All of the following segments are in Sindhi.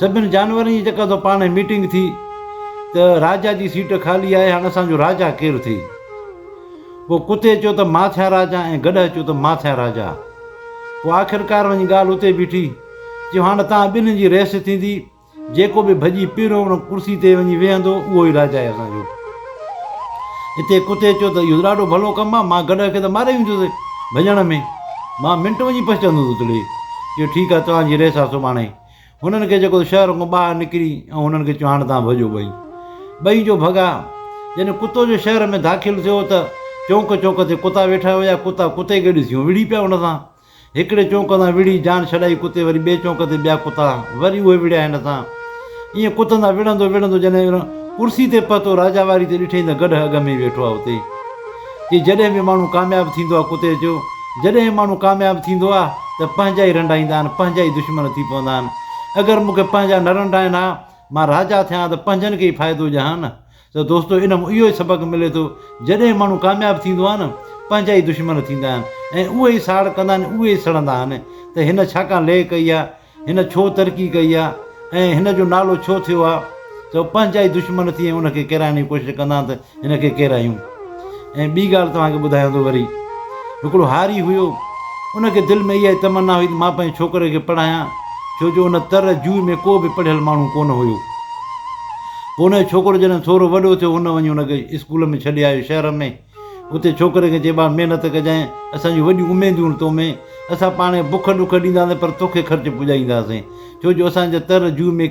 سڀن جانورن جي جيڪا سو پاڻ ۾ ميٽنگ ٿي ته راجا جي سيٽ خالي آهي هاڻ اسان جو راجا ڪير ٿئي؟ پوء ڪتي چيو ته مان ٿيان راجا ۽ گڏهه چيو ته مان ٿيان راجا. پوء آخرڪار وڃي ڳالهه اتي بيٺي. چيو هاڻ توهان ٻنهين جي ريس ٿيندي، جيڪو به ڀڄي پهريون ان ڪرسي تي وڃي ويهندو اهو ئي راجا آهي اسان جو. اتي ڪتي چيو ته اهو ڏاڍو ڀلو ڪم آهي، مان گڏهه کي ته ماري ويندس ڀڄڻ ۾، مان منٽ وڃي پهچندس اتڙي. چيو ٺيڪ آهي توهان جي ريس آهي سڀاڻي. هنن کي جيڪو شهر کان ٻاهر نڪري ۽ هنن کي چيو هاڻ توهان ڀڄو ٻئي. ٻئي جو ڀڳا. جڏهن ڪتو جو شهر ۾ داخل ٿيو ته چونڪ چونڪ تي ڪتا ويٺا هيا، ڪتا ڪتي کي ڏسي وڙهي پيا هن سان. هڪڙي چونڪ تان وڙهي جان ڇڏائي ڪتي وري ٻئي چونڪ تي ٻيا ڪتا وري اهي وڙهيا هن سان. ائين ڪتن سان وڙهندو وڙهندو جڏهن ڪرسي تي پهتو راجا واري تي ڏٺئين ته گڏهه اڳ ۾ ئي ويٺو آهي اتي. چي جڏهن به ماڻهو ڪامياب ٿيندو آهي ڪتي چيو جڏهن ماڻهو ڪامياب ٿيندو آهي ته پنهنجا ئي رنڊائيندا آهن پنهنجا ئي دشمن ٿي پوندا آهن. اگر مون کي پنهنجا نه رنڊائين ها مان راجا ٿيان ها ته پنهنجن کي ئي فائدو ڏيان ها نه. ته دوستو ان مان اهو ئي سبق ملي ٿو جڏهن ماڻهو ڪامياب ٿيندو آهي نه پنهنجا ئي دشمن ٿيندا آهن ۽ اهي ئي ساڙ ڪندا آهن اهي ئي سڙندا آهن ته هن ڇاڪان لئه ڪئي آهي هن ڇو ترقي ڪئي آهي ۽ هن جو نالو ڇو ٿيو آهي ته پنهنجا ئي دشمن ٿي ۽ ان کي ڪيرائڻ جي ڪوشش ڪندا آهن ته هن کي ڪيرايون ۽ ٻي ڳالهه توهان کي ٻڌايان ٿو وري هڪڙو هاري هيو ان کي دل ۾ اها ئي تمنا هئي ته مان پنهنجي ڇوڪري کي پڙهايان ڇو جو ان تر جوء ۾ ڪو به پڙهيل ماڻهو ڪونه هيو. پوء ان جو ڇوڪرو جڏهن ٿورو وڏو ٿيو هن وڃي ان کي اسڪول ۾ ڇڏي آيو شهر ۾. اتي ڇوڪري کي چئي ٻار محنت ڪجانء اسان جون وڏيون اميدون آهن تو ۾. اسان پاڻ کي بک ڏک ڏينداسين پر توکي خرچ پڄائينداسين. ڇو جو اسان جي تر جوء ۾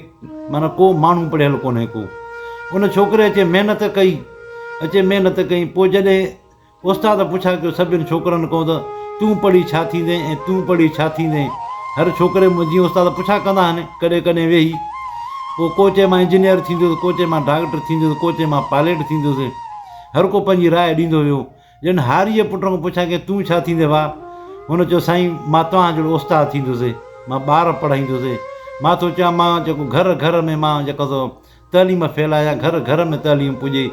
معنيٰ ڪو ماڻهو پڙهيل ڪونهي ڪو. ان ڇوڪري اچي محنت ڪئي اچي محنت ڪئي پوء جڏهن استاد پڇا ڪيو سڀن ڇوڪرن کان ته تون پڙهي ڇا ٿيندين ۽ تون پڙهي ڇا ٿيندين؟ هر ڇوڪري مان جيئن استاد پڇا ڪندا آهن ڪڏهن ڪڏهن ويهي پوء ڪو چئي مان انجنيئر ٿيندس ڪو چئي مان ڊاڪٽر ٿيندس ڪو چئي مان پائليٽ ٿيندس هر ڪو پنهنجي راء ڏيندو ويو جڏهن هاريء پٽ کان پڇا ڪيائين تون ڇا ٿيندين ڀاء؟ هن چيو سائين مان توهان جهڙو استاد ٿيندس مان ٻار پڙهائيندس مان ٿو چوان مان جيڪو گهر گهر ۾ مان جيڪو سو تعليم ڦهلايان، گهر گهر ۾ تعليم پڄي،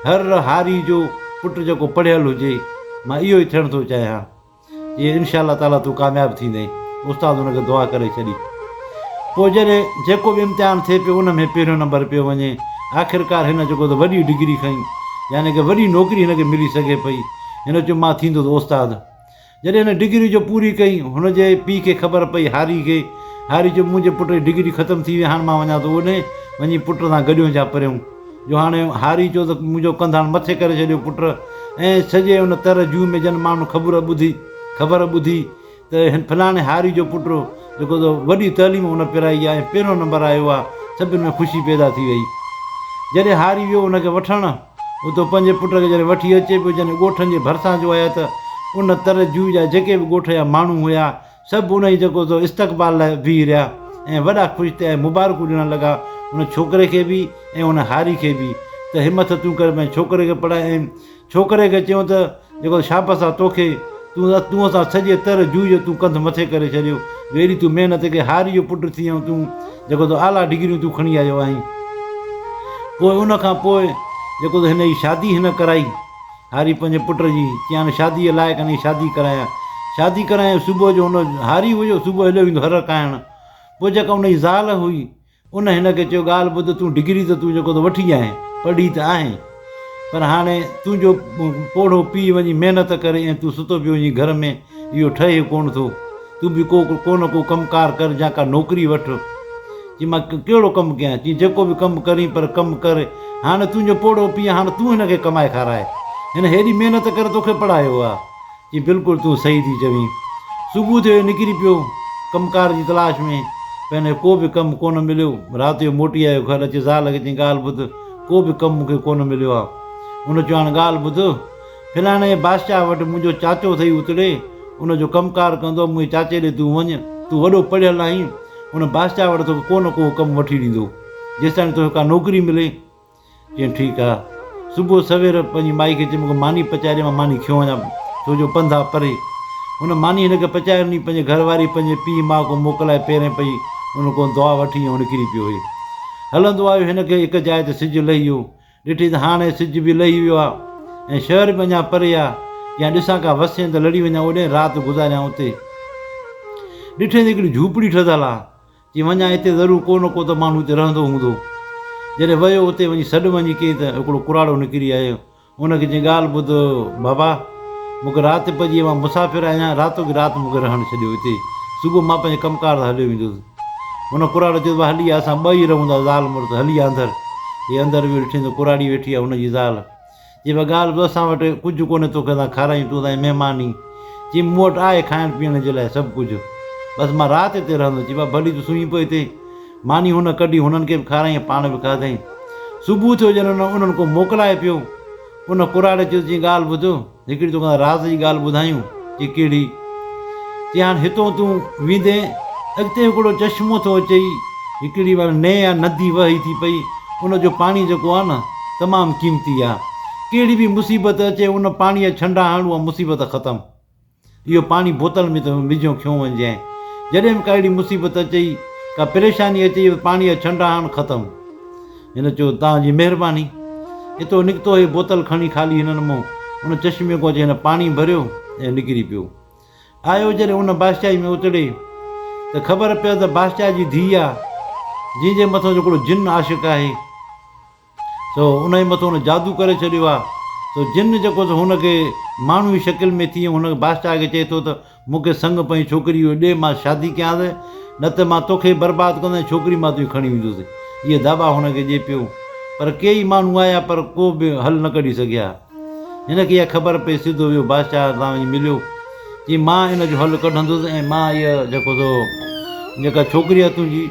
هر هاري جو پٽ جيڪو پڙهيل هجي، مان اهو ئي ٿيڻ ٿو چاهيان. چيائين انشاء الله تعاليٰ تون ڪامياب ٿيندين. استاد هن کي دعا ڪري ڇڏي. پوء جڏهن جيڪو به امتحان ٿئي پيو ان ۾ پهريون نمبر پيو وڃي. آخرڪار هن جيڪو ته وڏي ڊگري کنئي يعني ڪه وڏي نوڪري هن کي ملي سگهي پئي. هن چيو مان ٿيندس استاد. جڏهن هن ڊگري جو پوري ڪئي، هن جي پيء کي خبر پئي، هاري کي. هاري چيو، منهنجي پٽ جي ڊگري ختم ٿي وئي، هاڻ مان وڃان ٿو اوڏهين، وڃي پٽ سان گڏيون جا پريون. جو هاڻي هاري چيو ته منهنجو ڪنڌ هاڻ مٿي ڪري ڇڏيو پٽ. ۽ سڄي ان تر جوء ۾ جن ماڻهن خبر ٻڌي، خبر ٻڌي ته هن فلاڻي هاري جو پٽ جيڪو ته وڏي تعليم هن پرائي آهي ۽ پهريون نمبر آيو آهي، سڀن ۾ خوشي پيدا ٿي وئي. جڏهن هاري ويو ان کي وٺڻ. اتو پنهنجي پٽ کي جڏهن وٺي اچي پيو، جڏهن ڳوٺن جي ڀرسان جو آيا ته ان تر جوء جا جيڪي به ڳوٺ جا ماڻهو هيا، سڀ انهيء جيڪو سو استقبال لاء بيهي رهيا ۽ وڏا خوش ٿيا ۽ مبارڪون ڏيڻ لڳا ان ڇوڪري کي به ۽ ان هاري کي به ته همٿ تون ڪري پنهنجي ڇوڪري کي پڙهاء ۽ ڇوڪري کي چيو ته جيڪو شابس آ توکي، تون تون اسان سڄي تر جوء جو تون ڪنڌ مٿي ڪري ڇڏيو، جو ايڏي تون محنت ڪئي، هاري جو پٽ ٿي ۽ تون جيڪو تو اعليٰ ڊگريون تون کڻي آيو آهين. پوء ان کان پوء جيڪو تو هن جي شادي هن ڪرائي، هاري پنهنجي پٽ جي، چيائين هاڻي شاديء لائق هن جي شادي ڪرايان. شادي ڪرايائين، صبح جو هن هاري هيو، صبح هليو ويندو هر ڪاهڻ. پوء جيڪا ان جي زال هئي، ان هن کي چيو، ڳالهه ٻڌ، تون ڊگري ته تون جيڪو ته وٺي آهين، پڙهي ته آهين، پر هاڻي تنهنجو پوڙهو پيء وڃي محنت ڪري ۽ تون ستو پيو وڃين گهر ۾، اهو ٺهي ڪونه ٿو. تون به ڪو ڪو نه ڪو ڪم ڪار ڪر يا ڪا نوڪري وٺ. چي مان ڪهڙو ڪم ڪيان؟ چي جيڪو به ڪم ڪرين پر ڪم ڪر. هاڻي تنهنجو پوڙهو پيء هاڻي تون هن کي ڪمائي کاراء. هن هيڏي محنت ڪري توکي پڙهايو آ. چي بلڪل تون صحيح ٿي چوين. صبح ٿيو هي نڪري پيو ڪم ڪار جي تلاش ۾، پر هن کي ڪو به ڪم ڪونه مليو. رات جو موٽي آيو گهر اچي زال کي چيائين ڳالهه ٻڌ، ڪو به ڪم مون کي ڪونه مليو آ. هن چيو هاڻ ڳالهه ٻڌ، فلاڻي بادشاهه وٽ منهنجو چاچو اٿئي اتڙي، ان جو ڪم ڪار ڪندو آ، منهنجي چاچي ڏي تون وڃ، تون وڏو پڙهيل آهين، ان بادشاهه وٽ توکي ڪو نه ڪو ڪم وٺي ڏيندو، جيستائين توکي ڪا نوڪري ملي. چيائين ٺيڪ آ. صبح سوير پنهنجي مائي کي چيائين مون کي ماني پچائي ڏي مان ماني کيو وڃان ڇو جو پنڌ آ پري. هن ماني هن کي پچائي ڏني پنهنجي گهر واري پنهنجي پيء ماء کان موڪلائي پيرين پئي ان کان دعا وٺي ۽ نڪري پيو هي. هلندو آيو هن کي هڪ جاء تي سج لهي ويو. ڏٺي ته هاڻي سج به لهي ويو آ ۽ شهر به اڃا پري آ يا ڏسان ڪا وسين ته لڙي وڃان اوڏهين رات گذاريان اتي. ڏٺي ته هڪڙي جهوپڙي ٺهيل آ. چي وڃان اتي ضرور ڪو نه ڪو ته ماڻهو اتي رهندو هوندو. جڏهن ويو اتي وڃي سڏ وڃي ڪئي ته هڪڙو ڪراڙو نڪري آيو. ان کي چيائين ڳالهه ٻڌ بابا مون کي رات پئجي وئي مان مسافر آهيان راتوڪي رات مون کي رهڻ ڇڏيو اتي صبح مان پنهنجي ڪم ڪار تي هليو ويندس. هن ڪراڙو چيو ته بابا هلي آ اسان ٻه ئي رهون ٿا زال مڙس هلي آ اندر. هي اندر ويو ڏٺائين ته ڪراڙي ويٺي آهي هن جي زال. چي بابا ڳالهه ٻڌ اسان وٽ ڪجهه ڪونهي توکي اسان کارايون تون اسان جي مهمان آهين. چي مون وٽ آهي کائڻ پيئڻ جي لاء سڀ ڪجهه بس مان رات هتي رهندس. چي بابا ڀلي تون سمهي پئه هتي. ماني هن ڪڍي هنن کي به کارايائين ۽ پاڻ به کاڌائين. صبح ٿيو جڏهن انهن کان موڪلائي پيو. ان ڪراڙي چيس چي ڳالهه ٻڌ هڪڙي توکان راز جي ڳالهه ٻڌايون. چي ڪهڙي؟ چي هاڻ هتون تون ويندين اڳتي هڪڙو چشمو ٿو اچئي هڪڙي معنيٰ نئين يا ندي وهي ٿي پئي ان جو پاڻي جيڪو آهي نه تمام قيمتي آهي ڪهڙي به مصيبت اچي ان پاڻي جا ڇنڊا هڻ اها مصيبت ختم. اهو پاڻي بوتل ۾ تون وجهيو کيون وڃجانء. جڏهن به ڪا اهڙي مصيبت اچئي، ڪا پريشاني اچئي ته پاڻي جا ڇنڊا هڻ ختم. هن چيو، توهان جي مهرباني. اتو نڪتو هي بوتل کڻي خالي هنن مون ان چشمي کان اچي هن پاڻي ڀريو ۽ نڪري پيو. آيو جڏهن ان بادشاهي ۾ اتڙي ته خبر پيس ته بادشاهه جي ڌيء آ، جنهن جي مٿان هڪڙو جن عاشق آهي. سو انهيء مٿان هن جادو ڪري ڇڏيو آهي. سو جن جيڪو سو هن کي ماڻهوء جي شڪل ۾ ٿي ۽ هن بادشاهه کي چئي ٿو ته مون کي سڱ پنهنجي ڇوڪريء جو ڏي، مان شادي ڪيانس، نه ته مان توکي برباد ڪندس ۽ ڇوڪري مان تنهنجي کڻي ويندس. اهي دعويٰ هن کي ڏئي پيو. پر ڪيئي ماڻهو آيا پر ڪو به حل نه ڪڍي سگهيا. هن کي اها خبر پئي سڌو ويو بادشاهه سان وڃي مليو. چيائين مان ان جو حل ڪڍندس ۽ مان هيء جيڪو سو جيڪا ڇوڪري آهي تنهنجي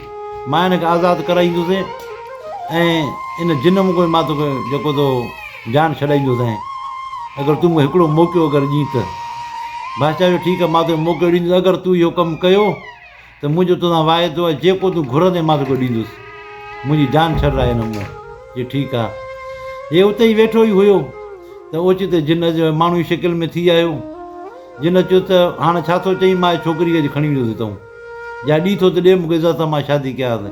مان هن کي آزاد ڪرائيندس ۽ ان جن مون کان مان توکي جيڪو سو جان ڇڏائيندوسانء اگر تون مون کي هڪڙو موقعو اگر ڏين ته. بادشاهه چيو ٺيڪ آهي مان توکي موقعو ڏيندس اگر تون اهو ڪم ڪيو ته منهنجو توسان واعدو آهي جيڪو تون گهرندين مان توکي ڏيندس. منهنجي جان ڇڏرائي هن مون. چيو ٺيڪ آ. هي اتي ئي ويٺو ئي هيو ته اوچتي جن اچي ماڻهو جي شڪل ۾ ٿي آيو. جن چيو ته هاڻ ڇا ٿو چئين مان هي ڇوڪري کي اڄ کڻي ويندس هتئون. جا ڏي ٿو ته ڏي مون کي عزت سان مان شادي ڪيانس.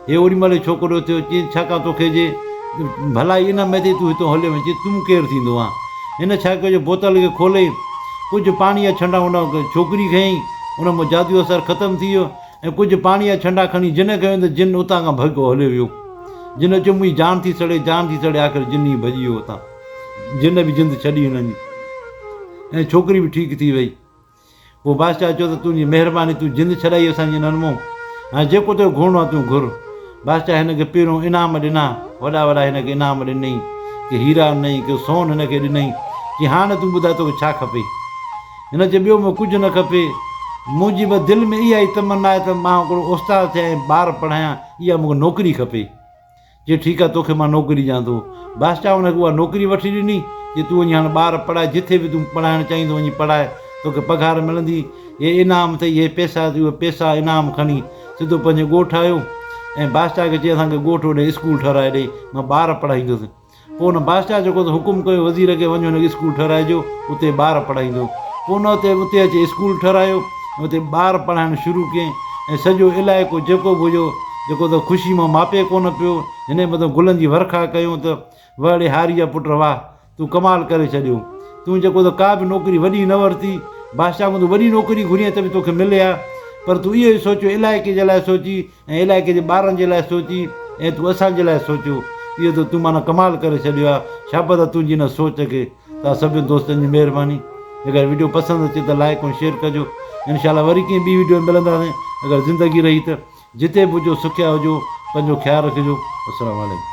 هي اوڏي مهل ئي ڇوڪرو اٿيو چيس ڇا ڪان توکي جي ڀلائي ان ۾ اٿئي تون هتئون هليو وڃ. چيس تون ڪير ٿيندو آن. هن ڇا ڪيو جو بوتل کي کولي ڪجهه پاڻي جا ڇنڊا ان ڇوڪري کي هنيائين. ان مان جادوء جو اثر ختم ٿي ويو ۽ ڪجهه پاڻي جا ڇنڊا کڻي جن کي هنيو ته جن اتان کان ڀڳو هليو ويو. جن چيو منهنجي جان ٿي سڙي، جان ٿي سڙي آخر جن ئي ڀڄي ويو اتان. جن به جند ڇڏي هنن جي ۽ ڇوڪري به ٺيڪ ٿي وئي. پوء بادشاهه چيو ته تنهنجي مهرباني تون جند ڇڏائي اسان جي انهن مون. هاڻي جيڪو توکي گهرڻو آهي تون گهر. بادشاهه هن کي پهريون انعام ڏنا، وڏا وڏا هن کي انعام ڏنئي، ڪي هيرا ڏنئي، ڪي سون هن کي ڏنئي. چي هاڻ تون ٻڌاء توکي ڇا کپي؟ هن چيو ٻيو مون کي ڪجهه نه کپي. منهنجي بس دل ۾ اها ئي تمنا آهي ته مان هڪڙو استاد ٿيان ۽ ٻار پڙهايان، اها مون کي نوڪري کپي. چي ٺيڪ آ توکي مان نوڪري ڏيان ٿو. بادشاهه هن کي اها نوڪري وٺي ڏني، چي تون وڃي هاڻ ٻار پڙهاء، جٿي به تون پڙهائڻ چاهين ٿو وڃي پڙهاء، توکي پگهار ملندي، هي انعام اٿئي، هي پئسا اٿئي، اهي پئسا انعام کڻي سڌو پنهنجي ڳوٺ آيو ۽ بادشاهه کي چيائين اسان کي ڳوٺ هوڏي اسڪول ٺهرائي ڏي، مان ٻار پڙهائيندس. پوء ان بادشاهه جيڪو ته حڪم ڪيو وزير کي وڃ هن کي اسڪول ٺهرائجو اتي ٻار پڙهائيندو. پوء ان اتي اتي اچي اسڪول ٺهرايو ۽ اتي ٻار پڙهائڻ شروع ڪيائين ۽ سڄو علائقو جيڪو به هيو جيڪو ته خوشي مان ماپي ڪونه پيو هن جي مٿان گلن جي ورکا ڪيون ته واه ڙي هاري جا پٽ واه تون ڪمال ڪري ڇڏيو تون جيڪو ته ڪا به نوڪري وڏي نه ورتي بادشاهه کان تون وڏي نوڪري گهرين ته به توکي ملي ها پر تون اهو ئي سوچيو علائقي جي لاء سوچي ۽ علائقي جي ٻارن جي لاء سوچي ۽ تون اسان جي لاء سوچيو اهو ته تون معنيٰ ڪمال ڪري ڇڏيو آهي شابس آهي تنهنجي ان سوچ کي توهان سڀني دوستن جي مهرباني اگر وڊيو پسند اچي ته لائڪ ۽ شيئر ڪجو انشاء الله وري ڪنهن ٻي وڊيو ۾ ملنداسين اگر زندگي رهي ته جتي به هجو سکيا هجو پنهنجو خيال رکجو السلام عليڪم.